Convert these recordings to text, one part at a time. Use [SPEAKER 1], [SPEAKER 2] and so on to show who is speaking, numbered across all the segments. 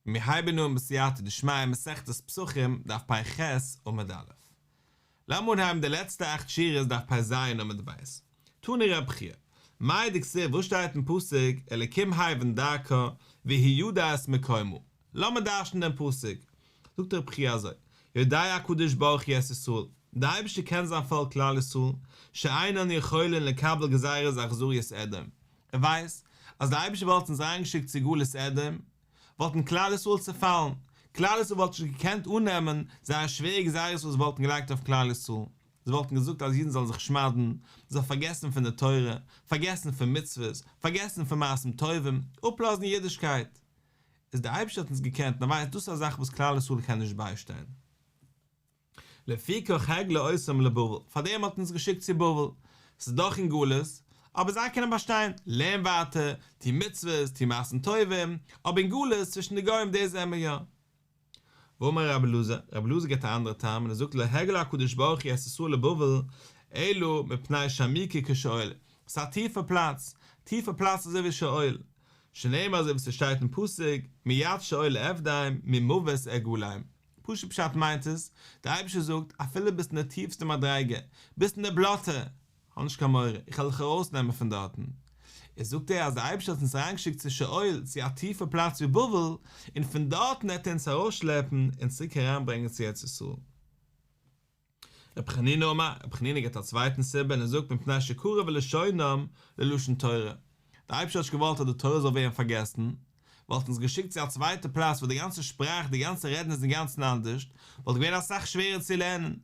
[SPEAKER 1] מיר הייבן אן בסייעתא דשמיא מסכת פסחים דף פ"ח עמוד א'. לאמיר אנהייבן די לעצטע אכט שורות דף פ"ז עמוד ב'. תני רב חייא, מאי דכתיב וואס שטייט אין פסוק אלקים הבין דרכה והוא ידע את מקומה? לאמיר דרש'ן דעם פסוק. זאגט רב חייא אזוי, יודע הקדוש ברוך הוא את ישראל, דער אייבערשטער קען זיין פאלק כלל ישראל, שאינן יכולין לקבל גזירת אכזריות אדום, ער ווייסט אז דער אייבערשטער וואלט אונז אריינגעשיקט צו גלות אדום, וואלטן כלל ישראל צעפאלן, כלל ישראל וואלט נישט געקענט אננעמען זייער שווערע גזירות וואס וואלטן געלייגט אויף כלל ישראל, זיי וואלטן געזאגט אז אידן זאלן זיך שמד'ן, זאל פארגעסן פון די תורה, פארגעסן פון מצוות, פארגעסן פון מעשים טובים, אפלאזן אידישקייט. איז דער אייבערשטער האט אונז געקענט און ער ווייסט דאס איז א זאך וואס כלל ישראל קען נישט ביישטיין. לפיכך הגלה אותם לבבל, פאר דעם האט אונז געשיקט צו בבל, ס'איז דאך אין גלות, אבער זיי קענען באשטיין, לערן ווייטער, טו מצוות, טו מעשים טובים, אבער אין גלות צווישן די גוים דאס זעמיר יא. ואמר רבי אלעזר, רבי אלעזר געבט א אנדערע טעם און ער זאגט לא הגלה הקדוש ברוך הוא את ישראל לבבל, אלא מפני שעמוקה כשאול, ס'איז א טיפע פלאץ, טיפע פלאץ אזוי ווי שאול, שנאמר אזוי ווי ס'שטייט אין פסוק, מיד שאול אפדם ממות אגאלם. פשוט פשט מיינט עס, דער אייבערשטער זאגט, אפילו ביסט אין די טיפסטע מדריגה, ביסט אין די בלאטע, האב נישט קיין מורא, איך וועל דיך ארויסנעמען פון דארטן. איז זאגט ער אז דער אייבערשטער האט אונז אריינגעשיקט צו שאול, צו א טיפע פלאץ ווי בבל, און פון דארטן וועט ער אונז ארויסשלעפן און צוריק אריינברענגען צו ארץ ישראל. רבי חנינא אמר, רבי חנינא געבט א צווייטן סיבה און ער זאגט מפני שקרוב לשונם ללשון תורה, דער אייבערשטער האט נישט געוואלט אז די תורה זאל ווערן פארגעסן, וואלט אונז געשיקט צו א צווייטע פלאץ וואו די גאנצע שפראך, די גאנצע רעדן איז אינגאנצן אנדערשט, וואלט געווען אסאך שווערער צו לערנען,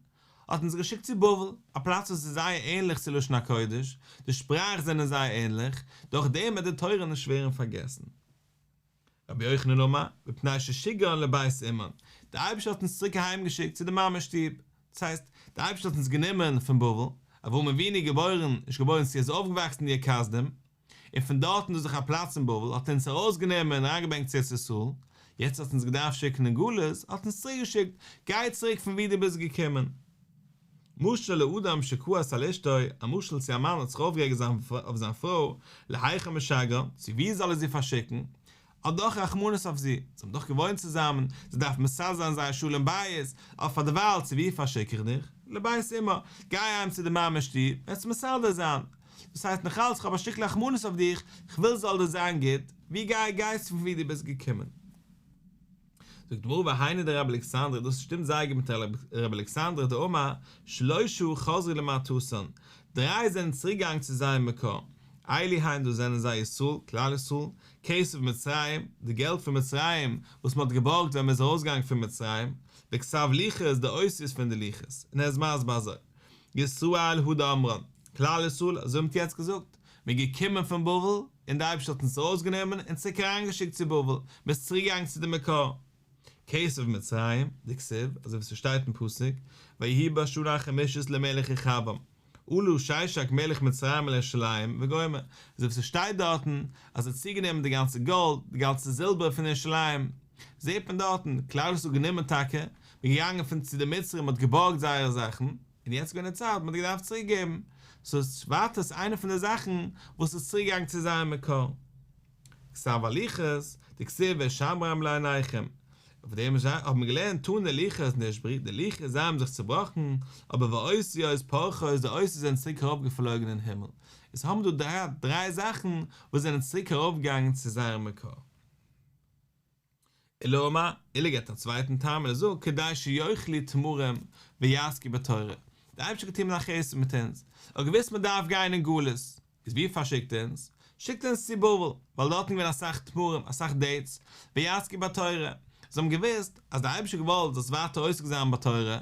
[SPEAKER 1] האט אונז געשיקט צו בבל, א פלאץ וואס איז זייער ענליך צו לשון הקודש, די שפראך זענען זייער ענליך, דורך דעם וועט די תורה נישט ווערן פארגעסן. רבי יוחנן אמר, מפני ששיגרן לבית אמן, דער אייבערשטער האט אונז צוריק אהיים געשיקט צו די מאמע שטוב, דאס הייסט, דער אייבערשטער האט אונז גענומען פון בבל, אברהם אבינו געבוירן, נישט געבוירן צו ער איז אויפגעוואקסן אין אור כשדים, און פון דארטן איז דאך א פלאץ אין בבל, האט ער אונז ארויסגענומען און אריינגעברענגט צו ארץ ישראל, יעצט האט אונז געדארפט שיקן אין גלות, האט אונז צוריק געשיקט, גיי צוריק פון וואו דו ביסט געקומען. משל לאדם שכעס על אשתו, א משל צו א מאן האט זיך אויפגערעגט אויף זיין פרוי, להיכן משגרה, צו וואו זאל ער זי פארשיקן, האט דאך רחמנות אויף זי, זיי האבן דאך געוואוינט צוזאמען, זיי דארפן מסדר זיין זייער שלום בית, אבער פאר דערווייל צו וואו פארשיק איך דיך? לבית אמה, גיי אהיים צו די מאמע שטוב, וועסט מסדר זיין. דאס הייסט נאך אלץ איך האב א שטיקל רחמנות אויף דיך, איך וויל ס'זאל דיר זיין גוט, וואו גיי גייסט פון וואו דו ביסט געקומען. זאגט די גמרא והיינו דרבי אלכסנדרי, דאס שטימט זייער גוט מיט רבי אלכסנדרי דאמר שלשה חזרו למטתן, דריי זענען צוריק געגאנגען צו זייער מקור, אלו הן דאס זענען זיי ישראל, כלל ישראל, כסף מצרים, די געלט פון מצרים וואס מען האט געבארגט ווען מען איז ארויסגעגאנגען פון מצרים, וכתב לוחות, די אותיות פון די לוחות, און ער איז מסביר אזוי, ישראל הא דאמרן, כלל ישראל, אזוי ווי מען האט יעצט געזאגט, מען איז געקומען פון בבל, און דער אייבערשטער האט אונז ארויסגענומען און צוריק אריינגעשיקט צו בבל, מען איז צוריק געגאנגען צו די מקור. כסף מצרים, דכתיב, אזוי ווי ס'שטייט אין פסוק, ויהי בשנה החמישית למלך רחבעם, עלה ששק מלך מצרים על ירושלים, וגומר, אזוי ווי ס'שטייט דארטן, אז ער האט צוגענומען די גאנצע גאלד, די גאנצע זילבער פון ירושלים, זעט מען דארטן, כלל ישראל האט גענומען טאקע, מען איז געגאנגען פון צו די מצרים, מען האט געבארגט זייערע זאכן, און יעצט איז געווען די צייט מען האט געדארפט צוריק געבן, סאו איז ווייטער איז איינע פון די זאכן וואס איז צוריק געגאנגען צו זייער מקור. כתב הלוחות, דכתיב ואשמרם לעיניכם, אויף דעם האט מען געלערנט תנא לוחות נשברו, די לוחות זיי האבן זיך צובראכן, אבער והאותיות פורחות די אותיות זענען צוריק ארויף געפלויגן אין הימל, איז האבן דא דריי זאכן וואס זענען צוריק ארויף געגאנגען צו זייער מקור. עולא אמר, עולא געבט א צווייטן טעם און ער זאגט כדי שיאכלו תמרים ויעסקו בתורה, דער אייבערשטער האט געטון א חסד מיט אונז, ער האט געוואוסט מען דארף גיין אין גלות, איז וואו פארשיקט ער אונז? שיקט אונז צו בבל, ווייל דארטן איז געווען אסאך תמרים, אסאך דעיטס, ויעסקו בתורה, זיי האבן געוואוסט אז דער אייבערשטער האט געוואלט זאלסט ווייטער עוסק זיין בתורה,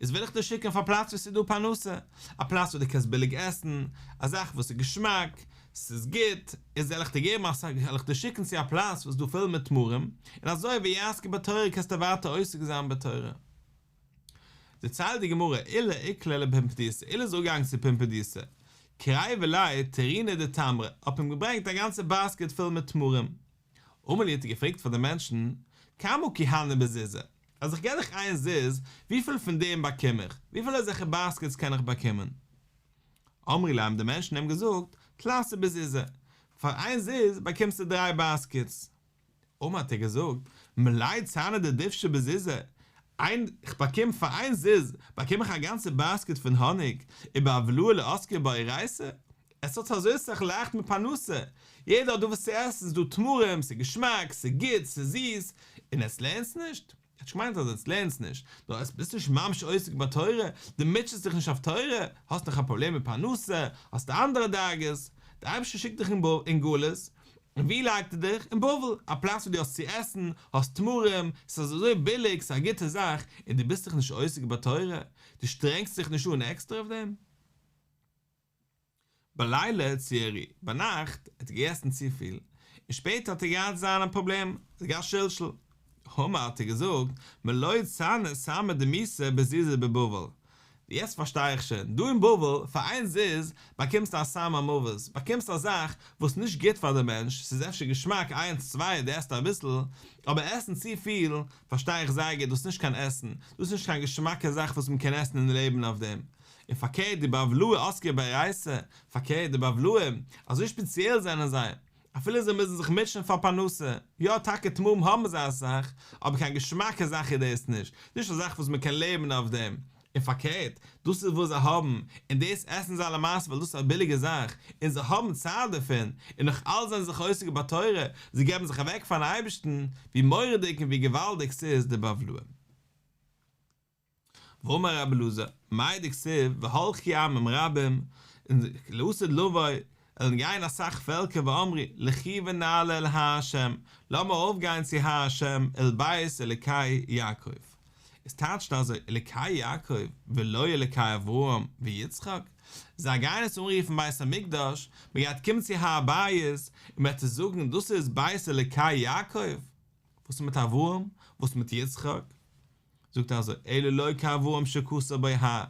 [SPEAKER 1] איז וויל איך דיר שיקן אויף א פלאץ וואו ס'איז דא פרנסה, א פלאץ וואו דו קענסט ביליג עסן, א זאך וואס איז געשמאק, ס'איז גוט, איז וועל איך דיר געבן א וועל איך דיר שיקן צו א פלאץ וואס איז דא פול מיט תמרים, און אזוי ויעסקו בתורה קענסטו ווייטער עוסק זיין בתורה. דערציילט די גמרא, עולא איקלע לפומבדיתא, עולא איז אנגעגאנגען צו פומבדיתא, קריבו ליה תרינא דתמרי, האט מען אים געברענגט א גאנצע באסקעט פול מיט תמרים. אמר להו האט ער געפרעגט פאר די מענטשן, כמה כי הני בזוזא, אז איך געב דיך איין זוז, וויפיל פון דעם באקום איך? וויפיל אזעלכע באסקעטס קען איך באקומען? אמרי ליה האבן די מענטשן אים געזאגט, תלתא בזוזא, פאר איין זוז באקומסטו דריי באסקעטס. אמר האט ער געזאגט, מלא צנא דדובשא בזוזא, איין, כ'באקום פאר איין זוז באקום איך א גאנצע באסקעט פון האניג, ובבלאי לא עסקי באורייתא, עס האט אזוי סאך לייכט מיט פרנסה, יעדער האט דא וואס צו עסן, ס'איז דא תמרים, ס'איז געשמאק, ס'איז גוט, ס'איז זיס, און עטס לערנטס נישט? איך האב נישט געמיינט אז עטס לערנטס נישט, נאר עטס ביסט נישט ממש עוסק בתורה, דו מוטשעסט זיך נישט אויף תורה, האסט נאך א פראבלעם מיט פרנסה, האסט אנדערע דאגות, דער אייבערשטער שיקט דיך אין גלות, און ווי לייגט ער דיך? אין בבל, א פלאץ וואו דו האסט צו עסן, האסט תמרים, ס'איז אזוי ביליג, ס'איז א גוטע זאך, און דו ביסט דיך נישט עוסק בתורה, דו שטרענגסט זיך נישט אן עקסטער אויף דעם. בליליא ציערו, ביינאכט האט ער געגעסן צופיל, און שפעטער האט ער געהאט זיינע פראבלעם, ער האט געהאט שלשול. אמר האט ער געזאגט, מלא צנא סמא דמיתא בזוזא בבבל. יעצט פארשטיי איך שוין, דא אין בבל, פאר איין זוז, באקומסטו א סם המוות, באקומסט א זאך וואס נישט גוט פאר די מענטש, ס'איז אפשר געשמאק איינס צוויי דו עסט אביסל, אבער עסן צופיל, פארשטיי איך זייער גוט, דאס איז נישט קיין עסן, דאס איז נישט קיין געשמאקע זאך וואס מ'קען עסן און לעבן אויף דעם. און פארקערט די בבלאי עסקי באורייתא, פארקערט די בבלאים, אזוי שפעציעל זענען זיי, אפילו זיי מוזן זיך מוטשען פאר פרנסה, יא טאקע תמרים האבן זיי אסאך, אבער קיין געשמאקע זאך איז דאס נישט, נישט א זאך וואס מען קען לעבן אויף דעם, און פארקערט, דאס איז וואס זיי האבן, און דאס עסן זיי למעשה ווייל דאס איז א ביליגע זאך, און זיי האבן צער דערפון, און נאך אלץ זענען זיי זיך עוסק בתורה, זיי געבן זיך אוועק פארן אייבערשטן, ווי מורא'דיג און ווי געוואלדיג ס'איז די בבלאים. ואמר רבי אלעזר, מאי דכתיב והלכו עמים רבים, און לעתיד לבוא, וועלן גיין אסאך פעלקער ואמרו, לכו ונעלה אל הר השם, לאמיר ארויפגיין צו הר השם, אל בית אלוקי יעקב. עס טייטשט אזוי, אלוקי יעקב, ולא אלוקי אברהם ויצחק, זיי גייען עס אנרופן בית המקדש, מען גייט קומען צו הר הבית, און מען וועט עס זאגן, דאס איז בית אלוקי יעקב? וואס איז מיט אברהם? וואס איז מיט יצחק? זאגט ער אזוי, אלא לא כאברהם שכתב בו הר,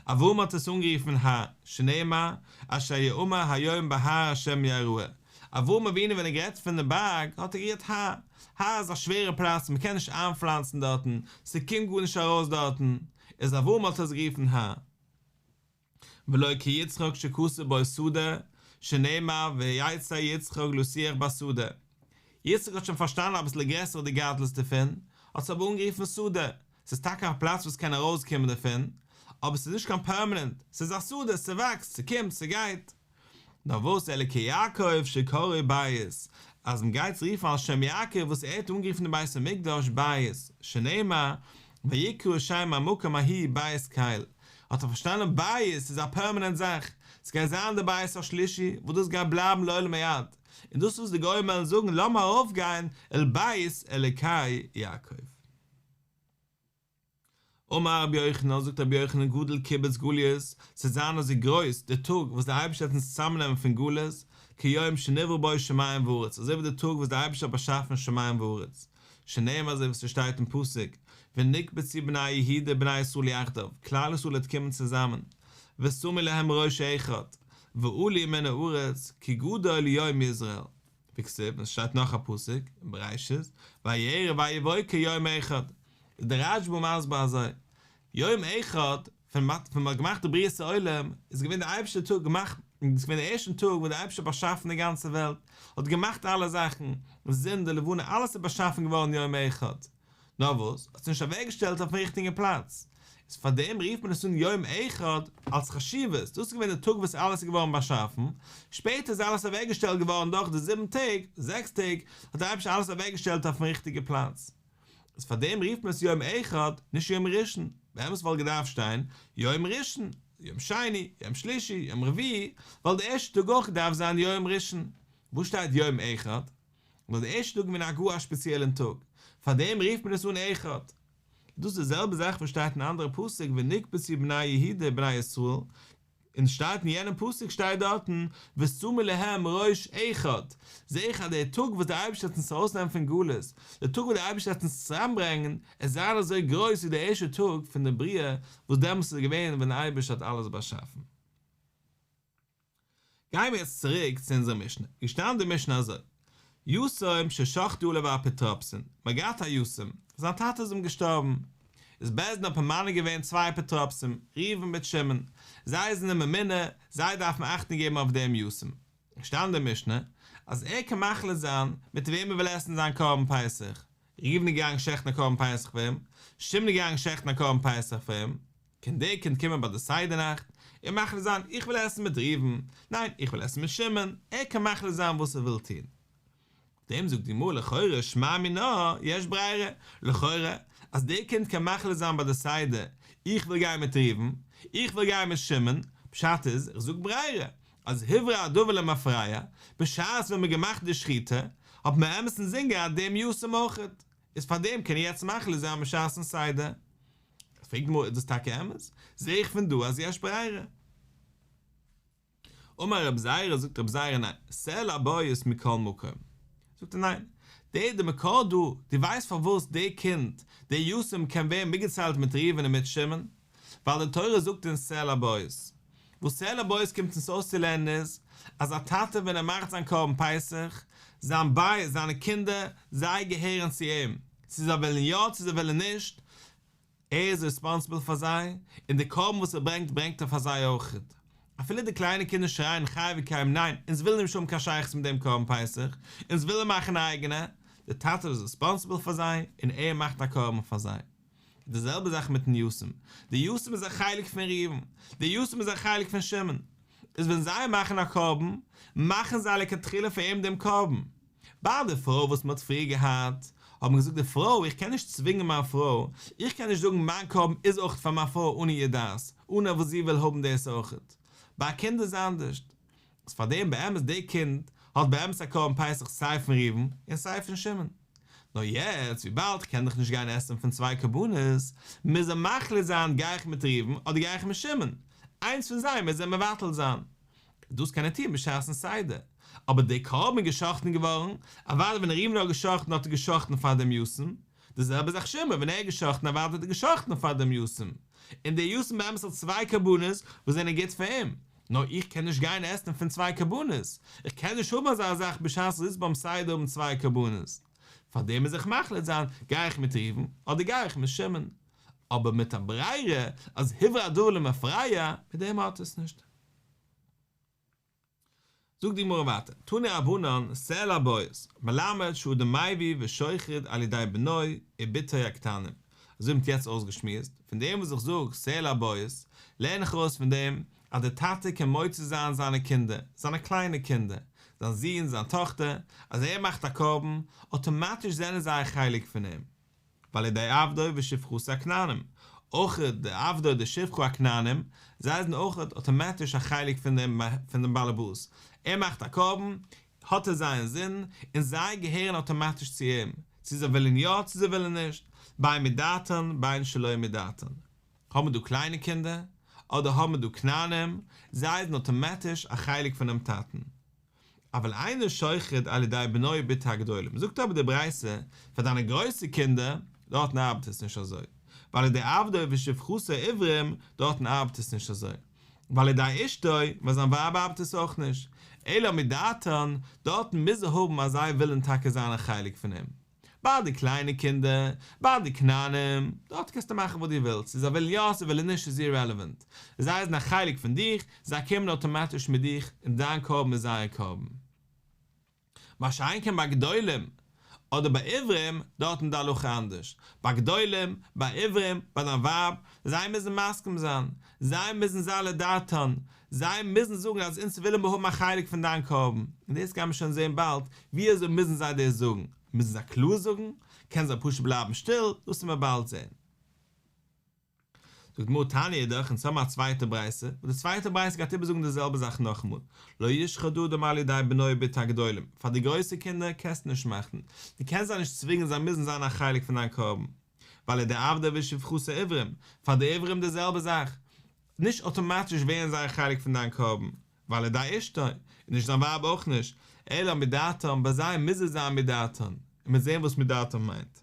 [SPEAKER 1] אברהם האט עס אנגערופן הר, שנאמר, אשר יאמר היום בהר השם יראה, אברהם אבינו ווען ער גערעדט פון די בארג האט ער גערעדט הר, הר איז א שווערע פלאץ מען קען נישט איינפלאנצן דארטן, ס'קומט גארנישט ארויס דארטן, איז אברהם האט עס גערופן הר. ולא כיצחק שכתב בו שדה, שנאמר ויצא יצחק לשוח בשדה. יצחק האט שוין פארשטאנען אביסל גרעסער די גדלות דערפון, האט עס אבער אנגערופן שדה, ס'איז טאקע א פלאץ וואס קען ארויסקומען דערפון, אבער ס'איז נישט קיין פערמענענט, ס'איז א שדה, ס'וואקסט, ס'קומט, ס'גייט. נאר וואס אלא כיעקב שקראו בית, אז מ'גייט עס רופן על שם יעקב וואס ער האט אנגערופן די בית המקדש בית, שנאמר ויקרא שם המקום ההוא בית קל, האט ער פארשטאנען בית איז א פערמענענט זאך, ס'גייט זיין די בית השלישי וואס דאס גייט בלייבן לעולמי עד, און דאס וואס די גוים וועלן זאגן לאמיר ארויפגיין אל בית אלוקי יעקב. אמר רבי יוחנן, זאגט רבי יוחנן גדול קיבוץ גליות, ס'וועט זיין אזוי גרויס די טאג וואס דער אייבערשטער וועט אונז צוזאמנעמען פון גלות, כיום שנבראו בו שמים וארץ, אזוי ווי די טאג וואס דער אייבערשטער האט באשאפן שמים וארץ, שנאמר אזוי ווי ס'שטייט אין פסוק, ונקבצו בני יהודה ובני ישראל יחדיו, כלל ישראל וועט קומען צוזאמען, ושמו להם ראש אחד, ועלו מן הארץ, כי גדול יום יזרעאל. וכתיב, און ס'שטייט נאך א פסוק אין בראשית, ויהי ערב ויהי בוקר יום אחד, איז דער רשב"א מסביר אזוי, יום אחד, פון מ'האט פון מ'האט געמאכט די בריאת העולם, איז געווען די אייבערשטער טאג געמאכט, איז געווען די ערשטן טאג וואס דער אייבערשטער האט באשאפן די גאנצע וועלט, האט געמאכט אלע זאכן, זון, די לבנה, אלעס איז באשאפן געווארן יום אחד. נאר וואס, האט עס נישט אוועקגעשטעלט אויפן ריכטיגן פלאץ. איז פאר דעם רופט מען עס אן יום אחד אלס חשיבות, דאס איז געווען די טאג וואס אלעס איז געווארן באשאפן, שפעטער איז אלעס אוועקגעשטעלט געווארן דורך די זיבן טעג, זעקס טעג, האט דער אייבערשטער אלעס אוועקגעשטעלט אויפן ריכטיגע פלאץ. איז פאר דעם רופט מען עס יום אחד, נישט יום ראשון, באמת וואלט געדארפט שטיין יום ראשון, יום שני, יום שלישי, יום רביעי, וואלט די ערשטע טאג אויך געדארפט זיין יום ראשון. וואס שטייט יום אחד? ווייל די ערשטע טאג געווען א גאר א שפעציעלן טאג, פאר דעם רופט מען עס אן אחד. דאס איז די זעלבע זאך וואס שטייט אין אנדערע פסוק ונקבצו בני יהודה ובני ישראל, און שטייט אין יענעם פסוק שטייט דארטן ושמו להם ראש אחד, זעה איך אז דער טאג וואס דער אייבערשטער וועט אונז ארויסנעמען פון גלות, דער טאג וואס דער אייבערשטער וועט אונז צוזאמברענגען, עס זיין אזוי גרויס ווי דער ערשטער טאג פון דער בריאה, וואס דעמאלס איז געווען ווען דער אייבערשטער האט אלעס באשאפן. גייען מיר יעצט צוריק צו אונזער משנה, געשטאנען די משנה אזוי, יתום ששחטו עליו אפוטרופסין, מ'האט געהאט א יתום, זיין טאטע איז אים געשטארבן, איז בית דין האט ממנה געווען צוויי אפוטרופסים, ראובן מיט שמעון, זיי זענען ממונה, זיי דארפן אכטונג געבן אויף דעם יתום, געשטאנען די משנה, אז ער קען מחליט זיין מיט וועם ער וויל עסן זיין קרבן פסח. ראובן איז געגאנגען שעכטן א קרבן פסח פאר אים, שמעון איז געגאנגען שעכטן א קרבן פסח פאר אים, קען דער קינד קומען ביי די סדר נאכט און מחליט זיין איך וויל עסן מיט ראובן, ניין איך וויל עסן מיט שמעון, ער קען מחליט זיין וואס ער וויל טון. אויף דעם זאגט די גמרא לכאורה שמע מינה יש ברירה, לכאורה אז דער קינד קען מחליט זיין ביי די סדר איך וויל גיין מיט ראובן, איך וויל גיין מיט שמעון, פשט איז איך זאג ברירה, אז הוברר הדבר למפרע, בשעת ווען מ'האט געמאכט די שחיטה האט מען באמת אינזין געהאט דעם יתום אויכעט, איז פארדעם קען ער יעצט מחליט זיין בשעת'ן סדר. פרעגט די גמרא איז דאס טאקע אמת? זעה איך פון דא אז יש ברירה. אמר רב זירא זאגט רב זירא ניין, שה לבית מכל מקום. זאגט ער ניין, די די מקור דא, דו ווייסט פארוואס די קינד, די יתום קען ווערן מיטגעציילט מיט ראובן און מיט שמעון? ווייל די תורה זאגט אונז שה לבית. וואס שה לבית קומט אונז אויסצולערנען איז, אז א טאטע ווען ער מאכט זיין קרבן פסח, זיין בית, זיינע קינדער, זיי געהערן צו אים, צו זיי ווילן יא צו זיי ווילן נישט, ער איז ריספאנסיבל פאר זיי, און די קרבן וואס ער ברענגט ברענגט ער פאר זיי אויכעט. אפילו די קליינע קינדער שרייען חי וקיים ניין, אונז ווילן נישט האבן קיין שייכות מיט דעם קרבן פסח, אונז ווילן מאכן א אייגענע, די טאטע איז ריספאנסיבל פאר זיי, און ער מאכט א קרבן פאר זיי. די זעלבע זאך מיטן יתום, די יתום איז א חלק פון ראובן, די יתום איז א חלק פון שמעון, איז ווען זיי מאכן א קרבן, מאכן זיי לכתחילה פאר אים דעם קרבן. ביי די פרוי וואס מען האט פריער געהאט, האט מען געזאגט די פרוי, איך קען נישט צווינגען מיין פרוי, איך קען נישט זאגן מיין קרבן איז אויך פאר מיין פרוי אן איר דעת, אן וואס זי וויל האבן דאס אויכעט. ביי א קינד איז אנדערשט. איז פאר דעם באמת די קינד האט באמת א קרבן פסח סיי פון ראובן און סיי פון שמעון. נאר יעצט וויבאלד כ'קען דאך נישט גיין עסן פון צוויי קרבנות, מוז ער מחליט זיין גיי איך מיט ראובן אדער גיי איך מיט שמעון, איינס פון זיי מוז ער מבטל זיין. דאס קען ער טון בשעת'ן סדר. אבער די קרבן איז גע'שחט'ן געווארן, אוודאי ווען ראובן האט גע'שחט'ן האט ער גע'שחט'ן פאר דעם יתום, די זעלבע זאך שמעון ווען ער האט גע'שחט'ן אוודאי האט ער גע'שחט'ן פאר דעם יתום, און דער יתום באמת האט צוויי קרבנות וואס זענען גוט פאר אים, נאר איך קען נישט גיין עסן פון צוויי קרבנות, איך קען נישט האבן אזא זאך בשעת איך זיץ ביים סדר האבן צוויי קרבנות, פארדעם מוז איך מחליט זיין, גיי איך מיט ראובן אדער גיי איך מיט שמעון, אבער מיט א ברירה אז הוברר הדבר למפרע, מיט דעם האט עס נישט. זאגט די גמרא ווייטער, תנו רבנן, שה לבית, מלמד שאדם מביא ושוחט על ידי בנו ובתו הקטנים, אזוי ווי מ'האט יעצט אויסגעשמועסט, פון דעם וואס איך זאג שה לבית, לערן איך ארויס פון דעם אז דער טאטע קען מוציא זיין זיינע קינדער, זיינע קליינע קינדער, זיין זון, זיין טאכטער, אז ער מאכט א קרבן, אטאמאטיש זענען זיי א חלק פון אים. ועל ידי עבדו ושפחתו הכנענים, אויך די עבדו די שפחה הכנענים, זיי זענען אויך אטאמאטיש א חלק פון דעם פון דעם באלעבאס, ער מאכט א קרבן, האט ער זיי אינזין, און זיי געהערן אטאמאטיש צו אים, צו זיי ווילן יא צו זיי ווילן נישט, בין מדעתן בין שלא מדעתן. האבן מיר דא קליינע קינדער, אדער האבן מיר דא כנענים, זיי זענען אטאמאטיש א חלק פונעם טאטן. אבל אינו שוחט על ידי בנו ובתו הגדולים, זאגט אבער די ברייתא, פאר דיינע גרויסע קינדער, דארטן ארבעט עס נישט אזוי, ועל ידי עבדו ושפחתו העברים, דארטן ארבעט עס נישט אזוי, ועל ידי אשתו, ביי זיין ווייב ארבעט עס אויך נישט, אלא מדעתן, דארטן מוז ער האבן אז זיי ווילן טאקע זיין א חלק פון אים. ביי די קליינע קינדער, ביי די כנענים, דארט קענסטו מאכן וואס דו ווילסט, צו זיי ווילן יא צו ווילן נישט איז אירעלעווענט, זיי זענען א חלק פון דיך, זיי קומען אויטאמאטיש מיט דיך, און דיין קרבן איז זייער קרבן. מה שאין כן ביי גדולים, אדער ביי עברים, דארטן איז די הלכה אנדערש, ביי גדולים, ביי עברים, ביי דיין ווייב, זיי מוזן מסכים זיין, זיי מוזן זיין לדעתן, זיי מוזן זאגן אז אונז ווילן מיר האבן א חלק פון דיין קרבן, און דאס גייען מיר שוין זען באלד, ווי אזוי מוזן זיי דאס זאגן? מוזן זיי קלאר זאגן? קענען זיי פשוט בלייבן שטיל? דאס וועלן מיר באלד זען. זאגט די גמרא תניא אידך, אונז האבן א צווייטע ברייתא, וואס די צווייטע ברייתא גייט איבערזאגן די זעלבע זאך נאכאמאל, לא ישחט אדם על ידי בנו ובתו הגדולים, פאר די גרויסע קינדער קענסטו נישט מאכן, דו קענסט זיי נישט צווינגען זיי מוזן זיין א חלק פון דיין קרבן, ועל ידי עבדו ושפחתו העברים, פאר די עברים די זעלבע זאך, נישט אויטאמאטיש ווערן זיי א חלק פון דיין קרבן, ועל ידי אשתו, און נישט זיין ווייב אויך נישט, אלא מדעתם, ביי זיי מוז עס זיין מדעתם, און מ'וועט זען וואס מדעתם מיינט.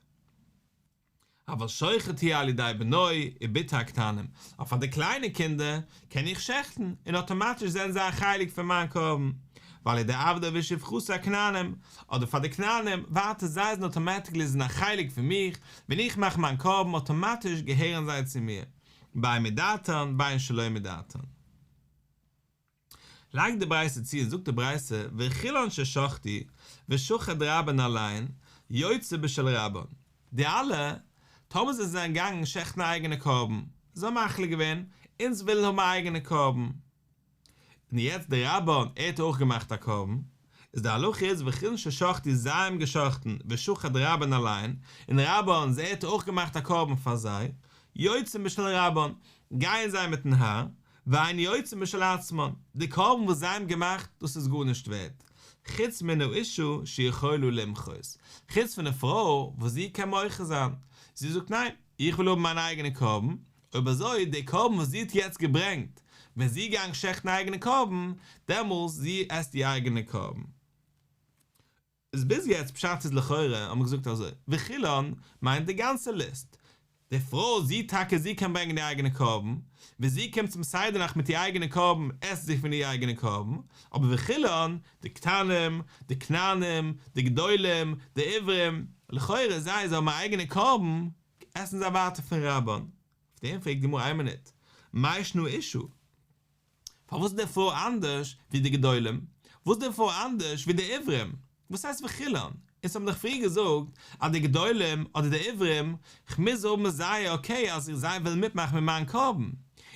[SPEAKER 1] אבל שוחט הוא על ידי בנו ובתו הקטנים, אבער פאר די קליינע קינדער קען איך שעכטן, און אויטאמאטיש זענען זיי א חלק פון מיין קרבן, ועל ידי עבדו ושפחתו הכנענים, אדער פאר די כנענים, ווייטער זיי זענען אויטאמאטיקלי זענען א חלק פון מיך, ווען איך מאך מיין קרבן אויטאמאטיש געהערן זיי צו מיר. בין מדעתן בין שלא מדעתן. לייגט די ברייתא צו און זאגט די ברייתא וכולן ששחטו ושחט רבן עליהן יוצא בשל רבן. די אלע, טאמער זיי זענען געגאנגען שעכטן א אייגענע קרבן, זיי האבן מחליט געווען, אונז ווילן האבן א אייגענע קרבן. און יעצט די רבן, ער האט אויך געמאכט א קרבן, איז די הלכה איז וכולן ששחטו זיי האבן געשחטן ושחט רבן עליהן, און רבן זי האט אויך געמאכט א קרבן פאר זיי, יוצאין בשל רבן, גייען זיי מיטן האר, ואין יוצאין בשל עצמן, די קרבן וואס זיי האבן געמאכט, דאס איז גארנישט ווערט, חוץ מן האישה שיכולה למחות, חוץ פון די פרוי וואס זי קען מוחה זיין, זי זאגט ניין, איך וויל האבן מיין אייגענע קרבן, אויב אזוי די קרבן וואס זי האט יעצט געברענגט, ווען זי געגאנגען שעכטן אייגענע קרבן, דעמאלס זי עסט איר אייגענע קרבן. איז ביז יעצט פשט איז לכאורה האט מען געזאגט אזוי, וכולן מיינט די גאנצע ליסט, די פרוי זי טאקע זי קען ברענגען איר אייגענע קרבן, ווען זי קומט צום סדר נאכט מיט איר אייגענע קרבן עסט זי פון איר אייגענע קרבן, אבער וכולן, די קטנים, די כנענים, די גדולים, די עברים, לכאורה זיי זיי האבן א אייגענע קרבן, עסן זיי ווייטער פון רבן. אויף דעם פרעגט די גמרא איין מינוט, מאי שנא אישה? פארוואס איז די פרוי אנדערש ווי די גדולים? וואס איז די פרוי אנדערש ווי די עברים? וואס הייסט וכולן? אונז האבן דאך פריער געזאגט אז די גדולים אדער די עברים, כ'מוז האבן זייער אקעי אז זיי ווילן מיטמאכן מיט מיין קרבן.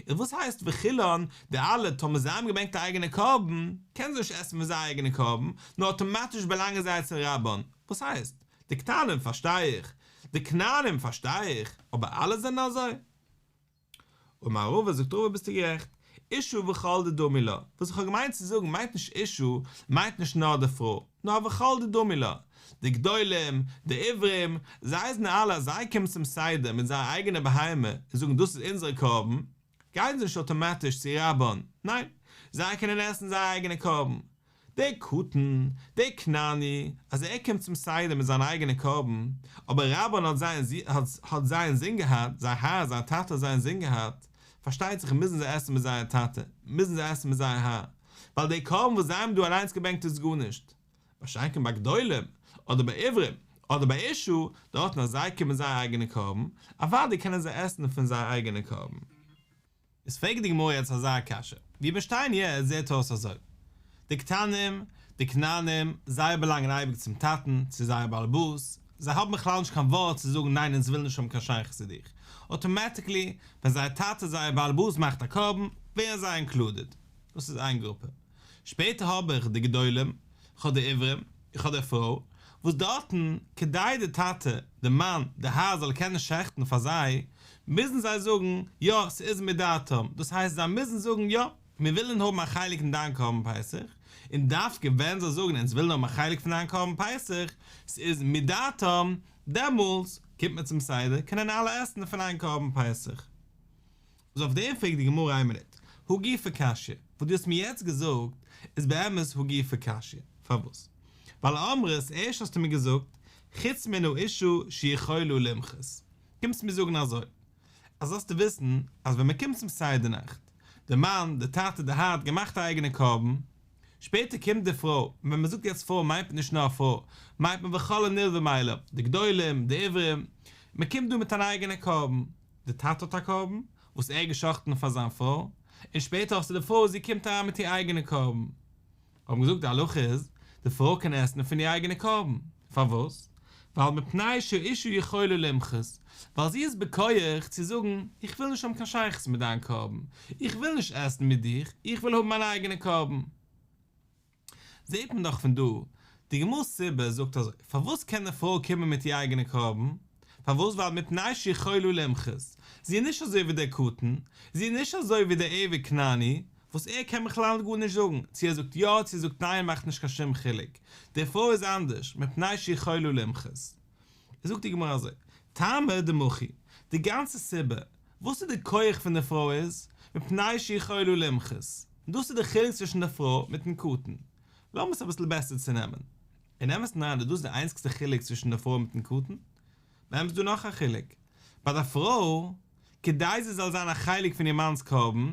[SPEAKER 1] איז וואס הייסט וכולן, די אלע, טאמער זיי האבן געברענגט א אייגענע קרבן, קענען זיי נישט עסן פון זייער אייגענע קרבן, נאר אטאמאטיש באלאנגען זיי צו רבן. וואס הייסט? די קטנים פארשטיי איך, די כנענים פארשטיי איך, אבער אלע זענען אזוי? אמר רבא זאגט רבא ביסטו גערעכט, אישה וכל דדמי לה, וואס איך האב געמיינט צו זאגן מיינט נישט אישה מיינט נישט נאר די פרוי, נאר וכל דדמי לה, די גדולים, די עברים, זיי זענען אלע אז זיי קומען צום סדר מיט זייער אייגענע בהמה און זאגן דאס איז אונזערע קרבן, גייען זיי נישט אויטאמאטיש צו רבן, ניין, זיי קענען עסן זייער אייגענע קרבן. דער קטן, דער כנעני, אז ער קומט צום סדר מיט זיין אייגענע קרבן, אבער רבן האט זיי האט זיי אינזין געהאט, זייער האר, זייער טאטע האט זיי אינזין געהאט, פארשטייט זיך מוזן זיי עסן מיט זייער טאטע, מוזן זיי עסן מיט זייער האר, ווייל דער קרבן וואס זיי האבן דא אליינס געברענגט איז גארנישט. מה שאין כן ביי גדולים, אדער ביי עברים, אדער ביי אישה, דארטן אז זיי קומען זייער אייגענע קרבן, אוודאי קענען זיי עסן פון זייער אייגענע קרבן. איז פרעגט די גמרא יעצט אזא קשיא, ווי מיר שטייען יעצט זעט אויס אזוי, די קטנים, די כנענים, זיי באלאנגען אייביג צום טאטן, צו זייער בעל הבית, זיי האבן בכלל נישט קיין ווארט צו זאגן ניין אונז ווילן נישט האבן קיין שייכות צו דיך, אוטומעטיקלי ווען זייער טאטע זייער בעל הבית מאכט א קרבן, ווערן זיי אינקלודעד. דאס איז איין גרופע. שפעטער האב איך די גדולים, איך האב די עברים, איך האב די פרוי, וואס דארטן, כדי די טאטע, די מאן, די האר זאל קענען שעכטן פאר זיי, מוזן זיי זאגן, יא, ס'איז מדעתם, דאס הייסט זיי מוזן זאגן, יא, מיר ווילן האבן א חלק אין דיין קרבן פסח, און דווקא ווען זיי זאגן אונז ווילן האבן א חלק פון דיין קרבן פסח, ס'איז מדעתם, דעמאלטס קומט מען צום סדר, קענען אלע עסן פון איין קרבן פסח. איז אויף דעם פרעגט די גמרא איין מינוט, הא גופא קשיא, וואס דו האסט מיר יעצט געזאגט איז באמת הא גופא קשיא, פארוואס? ווייל אמרת, ערשט האסטו מיר געזאגט, חוץ מן האישה שיכולה למחות, קומסט מיר זאגן אזוי, אז זאלסטו וויסן אז ווען מען קומט צום סדר נאכט, די מאן, די טאטע, די האר האט געמאכט א אייגענע קרבן, שפעטער קומט די פרוי, און ווען מען זאגט יעצט פרוי מיינט מען נישט נאר א פרוי, מיינט מען וכל הנלווים אליו, די גדולים, די עברים, מען קומט דא מיט אן אייגענע קרבן, די טאטע האט א קרבן, וואס ער האט געשחט'ן פאר זיין פרוי, און שפעטער האסטו די פרוי, זי קומט אריין מיט איר אייגענע קרבן. האבן געזאגט די הלכה איז, די פרוי קען עסן פון איר אייגענע קרבן. פארוואס? ווייל מפני שהאישה יכולה למחות, ווייל זי איז בכח צו זאגן, איך וויל נישט האבן קיין שייכות מיט דיין קרבן, איך וויל נישט עסן מיט דיך, איך וויל האבן מיין אייגענע קרבן. זעט מען דאך פון דא, די גמרא'ס סיבה זאגט אזוי, פארוואס קען די פרוי קומען מיט איר אייגענע קרבן? פארוואס? ווייל מפני שיכולה למחות, זי איז נישט אזוי ווי דער קטן, זי איז נישט אזוי ווי דער עבד כנעני, וואס ער קען בכלל גארנישט זאגן, צו ער זאגט יא צו ער זאגט ניין מאכט נישט קיין שום חילוק, די פרוי איז אנדערש, מפני שיכולה למחות. זאגט די גמרא אזוי, טעמא דמחי, די גאנצע סיבה וואס איז די כח פון די פרוי איז, מפני שיכולה למחות, דאס איז די חילוק צווישן די פרוי מיטן קטן. לאמיר עס אביסל בעסער צונעמען. אין אמת'ן אריין איז דאס די איינציגסטע חילוק צווישן די פרוי מיטן קטן? באמת איז דא נאך א חילוק. ביי די פרוי, כדי זי זאל זיין א חלק פון איר מאנ'ס קרבן,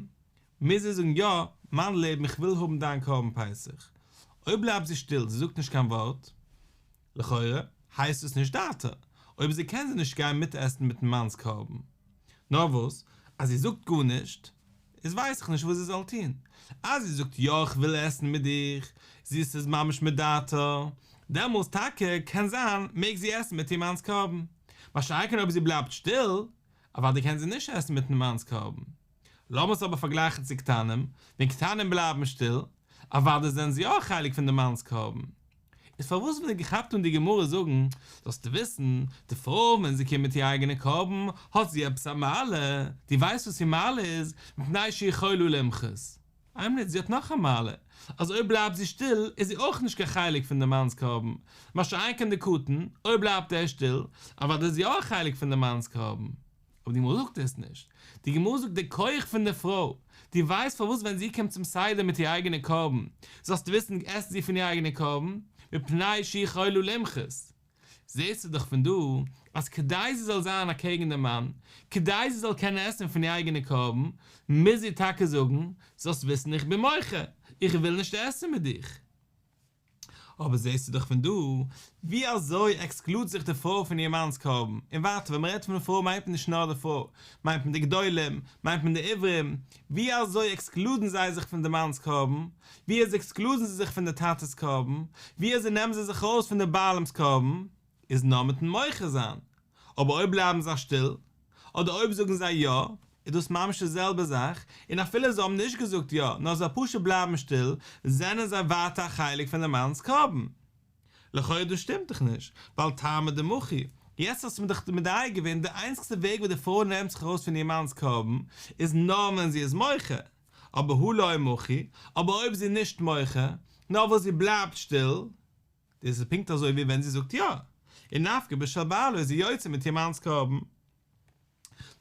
[SPEAKER 1] מוז זי זאגן יא, מאן לעבן איך וויל האבן דיין קרבן פסח. אויב בלייבט זי שטיל, זי זאגט נישט קיין ווארט, לכאורה הייסט עס נישט דעתה, אויב אזוי קען זי נישט גיין מיטעסן מיטן מאנ'ס קרבן. נאר וואס, אז זי זאגט גארנישט, איז ווייס איך נישט וואס זי זאל טון. אז זי זאגט יא איך וויל עסן מיט דיך, זי ס'איז ממש מדעתה, דעמאלס טאקע קען זיין מעג זי עסן מיט איר מאנ'ס קרבן. מה שאין כן אויב זי בלייבט שטיל, אוודאי קען זי נישט עסן מיטן מאנ'ס קרבן. לאמיר עס אבער פארגלייכן צו קטנים, ווען קטנים בלייבן שטיל, אוודאי זענען זיי יא א חלק פון די מאנ'ס קרבן. איז פארוואס ווען כאפט אן די גמרא זאגן, זאלסטו וויסן, די פרוי ווען זי קומט מיט איר אייגענע קרבן, האט זי עפעס א מעלה, דו ווייסט וואס איר מעלה איז, מפני שיכולה למחות. איין מינוט, זי האט נאך א מעלה, אז אויב בלייבט זי שטיל, איז זי אויך נישט קיין חלק פון די מאנ'ס קרבן, מה שאין כן די קטן, אויב בלייבט ער שטיל, אוודאי איז יא א חלק פון די מאנ'ס קרבן. אבער די גמרא זאגט דאס נישט, די גמרא זאגט די כח פון די פרוי, דו ווייסט פארוואס ווען זי קומט צום סדר מיט איר אייגענע קרבן, זאלסטו וויסן עסט זי פון איר אייגענע קרבן, מפני שיכולה למחות. זעסטו דאך פון דא אז כדי זי זאל זיין אקעגן די מאן, כדי זי זאל קענען עסן פון איר אייגענע קרבן, מוז זי טאקע זאגן, זאלסט וויסן איך בין מוחה, איך וויל נישט עסן מיט דיך. אבער זעסטו דאך פון דא ווי אזוי עקסקלוד זיך די פרוי פון איר מאנ'ס קרבן, און ווייטער ווען מ'רעדט פון די פרוי מיינט מען נישט נאר די פרוי, מיינט מען די גדולים, מיינט מען די עברים, ווי אזוי עקסקלודן זיי זיך פון די מאנ'ס קרבן, ווי אזוי עקסקלודן זיי זיך פון די טאטע'ס קרבן, ווי אזוי נעמען זיי זיך ארויס פון די בעלים'ס קרבן, איז נאר מיט'ן מוחה זיין, אבער אויב בלייבן זיי שטיל, אדער אויב זאגן זיי יא, איז דאס ממש די זעלבע זאך, און אפילו זיי האבן נישט געזאגט יא, נאר זיי פשוט בלייבן שטיל, זענען זיי ווייטער א חלק פון די מאנ'ס קרבן. לכאורה דאס שטימט דאך נישט, ווייל טעמא דמחי, יעצט האסטו מיר דאך מדייק געווען, די איינציגסטע וועג וואס די פרוי נעמט זיך ארויס פון איר מאנ'ס קרבן, איז נאר ווען זי איז מוחה, אבער הא לא מחי, אבער אויב זי איז נישט מוחה, נאר וואס זי בלייבט שטיל, דאס איז פונקט אזוי ווי ווען זי זאגט יא, און נפקא בשל בעלה איז זי יוצא מיט איר מאנ'ס קרבן.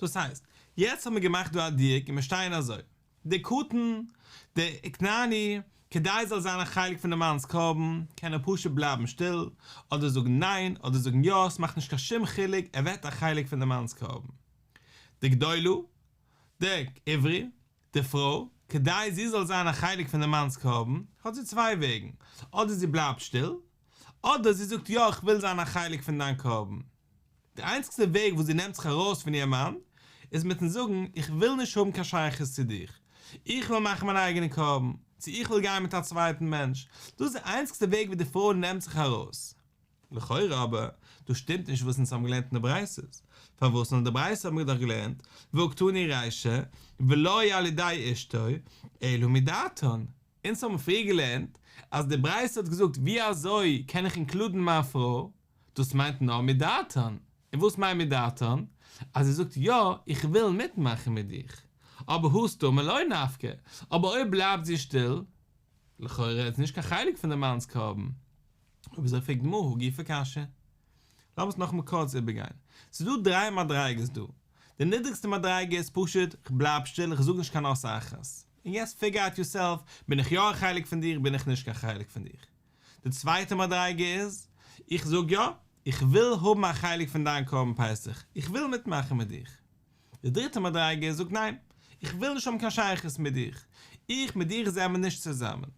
[SPEAKER 1] דאס הייסט, יעצט האבן מיר געמאכט דא א דיוק און מיר שטייען אזוי, דער קטן, דער כנעני, כדי ער זאל זיין א חלק פון די מאנ'ס קרבן, קען ער פשוט בלייבן שטיל, אדער זאגן ניין, אדער זאגן יא, עס מאכט נישט קיין שום חילוק, ער ווערט א חלק פון די מאנ'ס קרבן. די גדולה, די עברי, די פרוי, כדי זי זאל זיין א חלק פון די מאנ'ס קרבן, האט זי צוויי וועגן, אדער זי בלייבט שטיל, אדער זי זאגט יא איך וויל זיין א חלק פון דיין קרבן. די איינציגסטע וועג וואס זי נעמט זיך ארויס פון איר מאן, איז מיט'ן זאגן איך וויל נישט האבן קיין שייכות צו דיך, איך וויל מאכן מיין אייגענע קרבן, צו איך וויל גיין מיט א צווייטן מענטש, דאס איז די איינציגסטע וועג ווי די פרוי נעמט זיך ארויס. לכאורה אבער, דאס שטימט נישט וואס אונז האבן געלערנט אין די ברייתות. פארוואס אין די ברייתא האבן מיר דאך געלערנט, והא קתני רישא, ולא על ידי אשתו, אלא מדעתן. אונז האבן פריער געלערנט אז די ברייתא האט געזאגט ווי אזוי קען איך אינקלודן מיין פרוי, דאס מיינט נאר מדעתן. און וואס מיינט מדעתן? אז זי זאגט יא, איך וויל מיטמאכן מיט דיך. אבער הא סתמא לא נפקא, אבער אויב בלייבט זי שטיל, לכאורה איז נישט קיין חלק פון די מאנ'ס קרבן. אויב אזוי פרעגט די גמרא הא גופא קשיא. לאמיר עס נאכאמאל קורץ איבערגיין. ס'איז דא דריי מדריגות דא. די נידריגסטע מדריגה איז פשוט, כ'בלייב שטיל, כ'זאג נישט קיין אות אחת. און יעצט פיגער אוט יורסעלף, בין איך יא א חלק פון דיר, בין איך נישט קיין חלק פון דיר. די צווייטע מדריגה איז, איך זאג יא, איך וויל האבן א חלק פון דיין קרבן פסח, איך וויל מיטמאכן מיט דיך. די דריטע מדריגה איז, זאג ניין, איך וויל נישט האבן קיין שייכות מיט דיך, איך מיט דיך זעמיר נישט צוזאמען.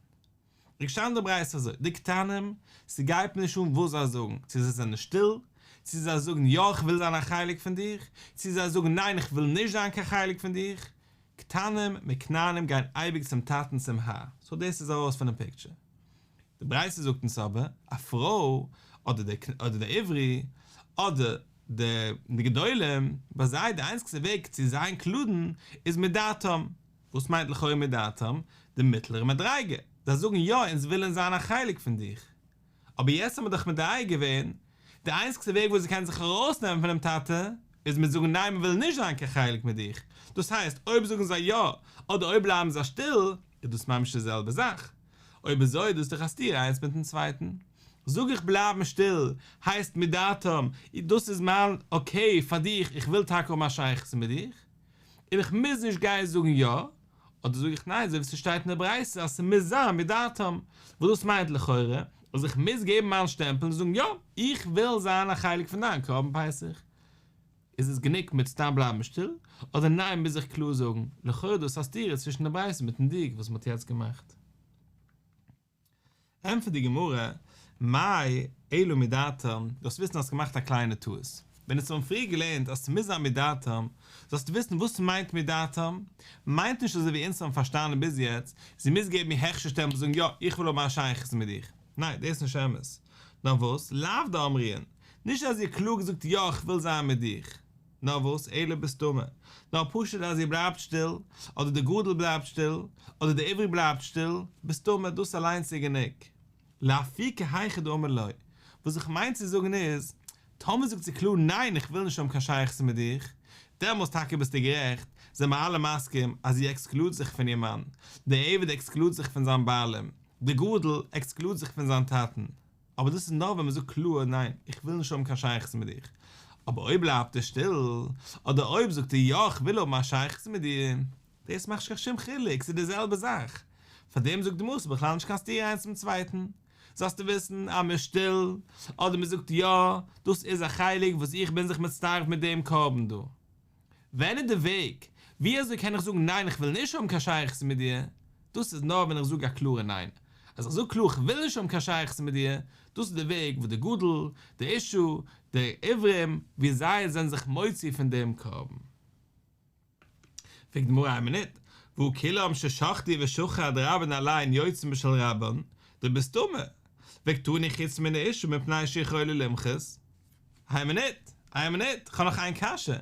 [SPEAKER 1] איז געשטאנען די ברייתא אזוי, די קטנים, ס'גייט מיר נישט אן וואס זיי זאגן, צו זיי זענען שטיל, צו זיי זאגן יא איך וויל זיין א חלק פון דיך, צו זיי זאגן ניין איך וויל נישט זיין קיין חלק פון דיך, קטנים מיט כנענים גייען אייביג צום טאטן צום האר, סאו דאס איז ארויס פונעם פיקטשער. די ברייתא זאגט אונז אבער, א פרוי, אדער די אדער די עברי, אדער די די גדולים, ביי זיי די איינציגסטע וועג צו זיי אינקלודן איז מדעתם, וואס מיינט לכאורה מדעתם? די מיטלערע מדריגה, זיי זאגן יא אונז ווילן זיין א חלק פון דיך. אבער יעצט האט מען דאך מדייק געווען, די איינציגסטע וועג וואס זיי קענען זיך ארויסנעמען פונעם טאטע, איז מיט זאגן ניין מ'וויל נישט זיין קיין חלק מיט דיך, דאס הייסט אויב זאגן זיי יא, אדער אויב בלייבן זיי שטיל, איז דאס ממש די זעלבע זאך. אויב אזוי איז דאס דאך א סתירה איינס מיטן צווייטן. זאג איך בלייבן שטיל, הייסט מדעתם, דאס איז מיין אקעי פאר דיך, איך וויל טאקע האבן א שייכות מיט דיך, און איך מוז נישט גיין זאגן יא, אדער זאג איך ניין אזוי ווי ס'שטייט אין די ברייתא אז ס'מוז זיין מדעתם, וואס דאס מיינט לכאורה אז איך מוז געבן מיין שטעמפל און זאגן יא, איך וויל זיין א חלק פון דיין קרבן פסח. איז עס גענוג מיט סתם בלייבן שטיל, אדער ניין מוז איך קלאר זאגן, לכאורה דאס א סתירה צווישן די ברייתא מיטן דיוק וואס מ'האט יעצט געמאכט. ענטפערט די גמרא, מאי אלא מדעתם, זאלסט וויסן האסט געמאכט א קליינע טעות, ווען אונז האבן פריער געלערנט אז ס'מוז זיין מדעתם, זאלסטו וויסן וואס מיינט מדעתם, מיינט נישט אזוי ווי אונז האבן פארשטאנען ביז יעצט, זי מוז געבן איר הכשר שטעמפל זאגן יא, איך וויל האבן א שייכות מיט דיך, ניין דאס איז נישט אמת, נאר וואס, לאו דאמרי אין. נישט אז זי האט קלאר געזאגט יא איך וויל זיין מיט דיך, נאר וואס, אלא בסתמא, נאר פשוט אז זי בלייבט שטיל, אדער די גדול בלייבט שטיל, אדער די עברי בלייבט שטיל, בסתמא, דאס אליינס איז גענוג. לאפוקי היכא דאמר לא, וואס איך מיין צו זאגן איז, טאמער זאגט זי קלאר ניין איך וויל נישט האבן קיין שייכות מיט דיך, דעמאלס טאקע ביסטו גערעכט, זעמער אלע מסכים אז זי עקסקלוד זיך פון איר מאן, דער עבד עקסקלוד זיך פון זיין בעלים, די גדול עקסקלוד זיך פון זיין טאטן, אבער דאס איז נאר ווען מ'זאגט קלאר ניין איך וויל נישט האבן קיין שייכות מיט דיך, אבער אויב בלייבט ער שטיל, אדער אויב זאגט ער יא איך וויל האבן א שייכות מיט דיר, דאס מאכט נישט קיין שום חילוק, ס'איז די זעלבע זאך, פארדעם זאגט די גמרא ס'איז בכלל נישט קיין סתירה איינס צום צווייטן. זאלסטו וויסן אז מ'איז שטיל אדער מ'זאגט יא, דאס איז א חלק וואס איך בין זיך מצטרף מיט דעם קרבן דא. ווען איז די וועג? ווי אזוי קען איך זאגן ניין איך וויל נישט האבן קיין שייכות מיט דיר? דאס איז נאר ווען איך זאג א קלארע ניין. אז איך זאג קלאר איך וויל נישט האבן קיין שייכות מיט דיר, דאס איז די וועג וואס די גדול, די אשה, די עברים, ווי זיי זענען זיך מוציא פון דעם קרבן. פרעגט די גמרא איין מינוט, והא כולם ששחטו ושחט רבן עליהן יוצאין בשל רבן, דבסתמא, וקתני חוץ מן האשה מפני שיכולה למחות. איין מינוט, איין מינוט, כ'האב נאך איין קשיא.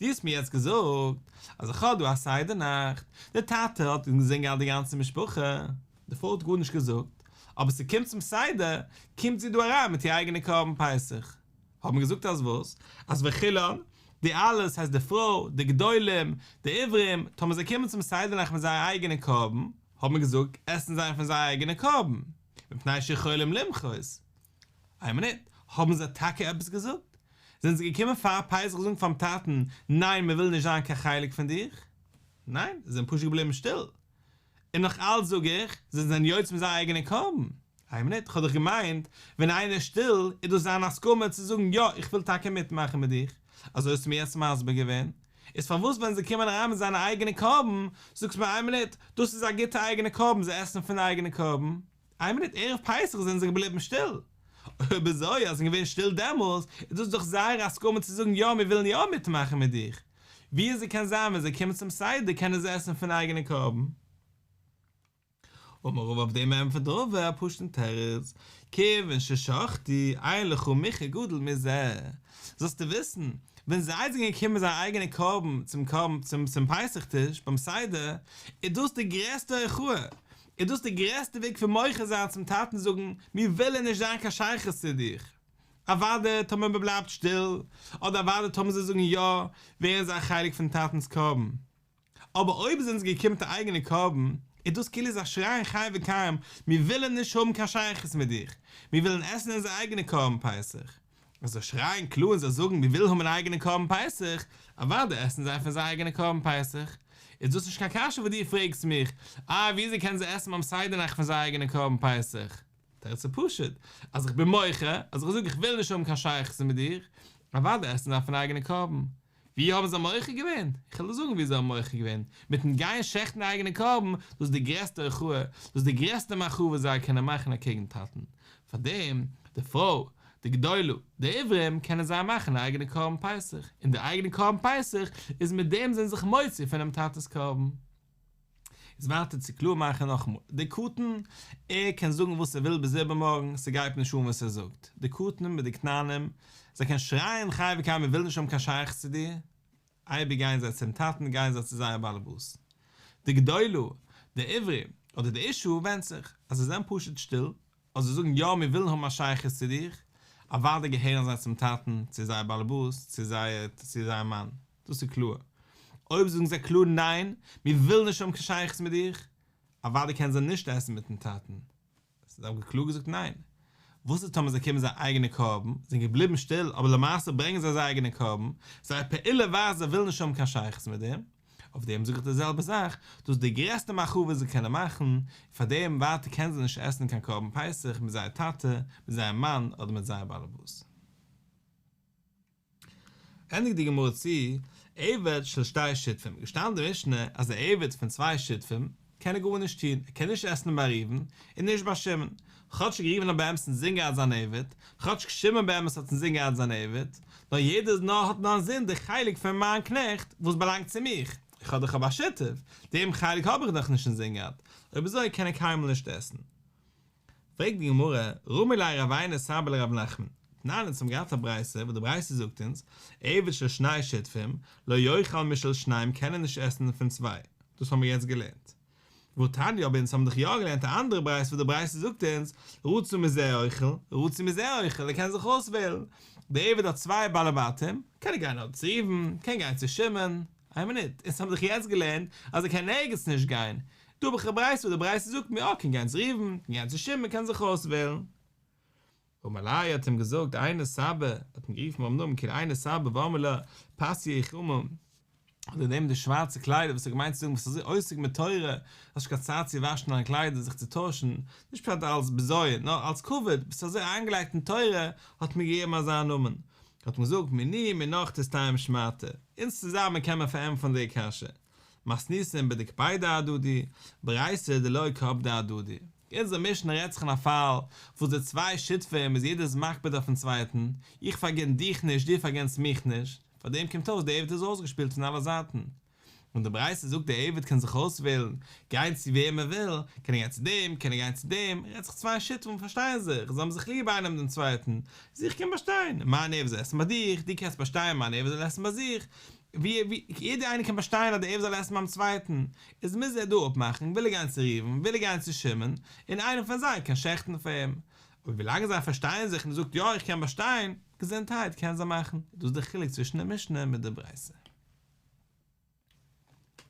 [SPEAKER 1] דו האסט מיר יעצט געזאגט אז איך האב דא א סדר נאכט, די טאטע האט אינזין געהאט די גאנצע משפחה, די פרוי האט גארנישט געזאגט, אבער ס'קומט צום סדר, קומט זי דא אריין מיט איר אייגענע קרבן פסח. האט מען געזאגט אז וואס? אז וכולן, די אלע, ס'הייסט די פרוי, די גדולים, די עברים, טאמער זיי קומען צום סדר נאכט מיט זייער אייגענע קרבן, האט מען געזאגט, עסן זיי פון זייער אייגענע קרבן, מפני שיכולים למחות. איין מינוט, האבן זיי טאקע עפעס געזאגט? זענען זיי געקומען פאר פסח זאגן פאר'ן טאטן, ניין מיר ווילן נישט זיין קיין חלק פון דיך? ניין, זיי זענען פשוט געבליבן שטיל. און נאך אלץ זאג איך, זיי זענען יוצא מיט זייער אייגענע קרבן. איין מינוט, כ'האב דאך געמיינט, ווען איינער איז שטיל, איז דאס זיין הסכמה צו זאגן יא, איך וויל טאקע מיטמאכן מיט דיך, אזוי האסטו מיר יעצט מסביר געווען. איז פארוואס ווען זיי קומען אריין מיט זיינע אייגענע קרבן, זאגסטו מיר איין מינוט, דאס איז א גוטע אייגענע קרבן, זיי עסן פון די אייגענע קרבן. איין מינוט, ערב פסח זענען זיי געבליבן שטיל. אויב אזוי, אז זיי זענען געווען שטיל דעמאלס, איז דאס דאך זייער הסכמה צו זאגן יא, מיר ווילן יא מיטמאכן מיט דיך. ווי אזוי קען זיין ווען זיי קומען צום סדר קענען זיי עסן פון אייגענע קרבן? אמר רבא אויף דעם ענטפערט רבא א פשוט'ן תירוץ, כיוון ששחטו אין לך מיחוי גדול מזה, זאלסטו וויסן, ווען זיי זענען געקומען מיט זייער אייגענע קרבן צום קרבן צום צום פסח טיש ביים סדר, איז דאס די גרעסטע הוכחה, איז דאס די גרעסטע וועג פון מוחה זיין צום טאטן זאגן, מיר ווילן נישט זיין קיין שייכות צו דיך. אוודאי טאמער מען בלייבט שטיל, אדער אוודאי טאמער זיי זאגן יא, ווערן זיי א חלק פון טאטנ'ס קרבן. אבער אויב זענען זיי געקומען מיט א אייגענע קרבן, איז דאס כאילו זיי שרייען חי וקיים, מיר ווילן נישט האבן קיין שייכות מיט דיך, מיר ווילן עסן אונזער אייגענע קרבן פסח. אז זיי שרייען קלאר און זיי זאגן מיר ווילן האבן אן אייגענע קרבן פסח, אוודאי עסן זיי פון זייער אייגענע קרבן פסח. איז דאס נישט קיין קשיא וואס דו פרעגסט מיך, אה וויאזוי קענען זיי עסן ביים סדר נאכט פון זייער אייגענע קרבן פסח? תירוץ איז פשוט, אז איך בין מוחה, אז איך זאג איך וויל נישט האבן קיין שייכות מיט דיר, אוודאי עסן זיי פון אייגענע קרבן. ווי האבן זיי מוחה געווען? איך וועל דיר זאגן ווי זיי האבן מוחה געווען, מיטן גיין שעכטן די אייגענע קרבן, דאס איז די גרעסטע הוכחה, דאס איז די גרעסטע מחאה וואס זיי קענען מאכן אקעגן טאטן. פארדעם, די פרוי, די גדולה, די עברים, קענען זיי מאכן א אייגענע קרבן פסח, און די אייגענע קרבן פסח איז מיט דעם זענען זיך מוציא פונעם טאטע'ס קרבן. איז ווייטער צו קלאר מאכן נאכאמאל, דער קטן, ער קען זאגן וואס ער וויל ביז איבערמארגן, ס'גייט נישט אן וואס ער זאגט, די קטן מיט די כנענים, זיי קענען שרייען חי וקיים מיר ווילן נישט האבן קיין שייכות צו דיר, אייביג גייען זיי צום טאטן גייען זיי צו זייער באלעבאס. די גדולה, די עברי, אדער די אשה ווענדט זיך, אז זיי זענען פשוט שטיל, אדער זיי זאגן יא מיר ווילן האבן א שייכות צו דיך, אוודאי געהערן זיי צום טאטן, צו זייער באלעבאס, צו זייער צו זייער מאן, דאס איז קלאר. אויב זאגן זיי קלאר ניין, מיר ווילן נישט האבן קיין שייכות מיט דיך, אוודאי קענען זיי נישט עסן מיטן טאטן. זיי האבן קלאר געזאגט ניין. וואס איז טאמער זיי קומען זייער אייגענע קרבן, זענען געבליבן שטיל, אבער למעשה ברענגען זיי זייער אייגענע קרבן, זייער פעולה ווייזט זיי ווילן נישט האבן קיין שייכות מיט דעם, אויף דעם זאג איך די זעלבע זאך, דאס איז די גרעסטע מחאה וואס זיי קענען מאכן, און פאר דעם ווייטער קענען זיי נישט עסן קיין קרבן פסח מיט זייער טאטע, מיט זייער מאן אדער מיט זייער באלעבאס. ענדיגט די גמרא צו, עבד של שתי שותפים, געשטאנען אין די משנה אז א עבד פון צוויי שותפים קען ער גארנישט טון, ער קען נישט עסן ביי ראובן און נישט ביי שמעון, כאטשיג ראובן האט באמת אינזין געהאט זיין עבד, כאטשיג שמעון באמת האט אינזין געהאט זיין עבד, נאר יעדער נאר האט נאר אינזין די חלק פון מיין קנעכט וואס באלאנגט צו מיך, איך האב דאך אבער א שותף, דעם חלק האב איך דאך נישט אינזין געהאט, אויב אזוי קען ער קיינמאל נישט עסן. פרעגט די גמרא, רמי ליה רב עינא סבא לרב נחמן, תנן, אונז האבן געהאט א ברייתא וואס די ברייתא זאגט אונז, עבד של שני שותפים, לא יאכל משל שניהם קען ער נישט עסן פון צוויי. דאס האבן מיר יעצט געלערנט. והתניא אבער אונז האבן דאך יא געלערנט א אנדערע ברייתא וואס די ברייתא זאגט אונז, רצה מזה אוכל, רצה מזה אוכל, ער קען זיך אויסוועלן. דער עבד האט צוויי בעלי בתים, קען ער גיין אדער צו ראובן, קען גיין צו שמעון. איין מינוט, אונז האבן דאך יעצט געלערנט אז ער קען נערגעץ נישט גיין. דא האב איך א ברייתא וואס די ברייתא זאגט מיר, אה, קען גיין צו ראובן, קען גיין צו שמעון, קען זיך אויסוועלן. אמר ליה האט אים געזאגט עינא סבא, האט אים גערופן ביים נאמען כאילו עינא סבא ואמרי לה פסיא חמא, אדער דעם מיט די שווארצע קליידער וואס האט געמיינט צו זאגן ביסט אזוי עוסק מיט תורה, האסט נישט קיין צייט צו וואשן דיינע קליידער זיך צו טוישן, נישט פשט אלס בזיון, נאר אלס כבוד, ביסט אזוי איינגעלייגט אין תורה, האט מען געגעבן אזא נאמען. האט אים געזאגט מיני ומינך תסתיים שמעתא, אונז צוזאמען קען מען פארענטפערן די קשיא, מתניתין בדקפידי אהדדי, ברייתא דלא קפדי אהדדי. אונזער משנה רעדט זיך אין א פאל וואס די צוויי שותפים איז יעדער איז מקפיד אויפן צווייטן, איך פארגין דיך נישט דו פארגינסט מיך נישט, פאר דעם קומט אויס די עבד איז אויסגעשפילט פון אלע זייטן. און די ברייתא זאגט די עבד קען זיך אויסוועלן גיין צו וועם ער וויל, קען ער גיין צו דעם קען ער גיין צו דעם, רעדט זיך צוויי שותפים פארשטייען זיך, זיי האבן זיך ליב איינעם דעם צווייטן, איז איך קען באשטיין מיין עבד זאל עסן ביי דיך, דו קענסט באשטיין מיין עבד זאל עסן ביי זיך, ווי ווי יעדער איינער קען באשטיין אז דער עבד זאל עסן ביים צווייטן, איז מוז ער דא אפמאכן, וויל ער גיין צו ראובן, וויל ער גיין צו שמעון, און איינער פון זיי קען שעכטן פאר אים. אבער ווילאנג זיי פארשטייען זיך און ער זאגט יא איך קען באשטיין, געזונטהייט קען זיי מאכן. דאס איז דער חילוק צווישן די משנה מיט די ברייתא.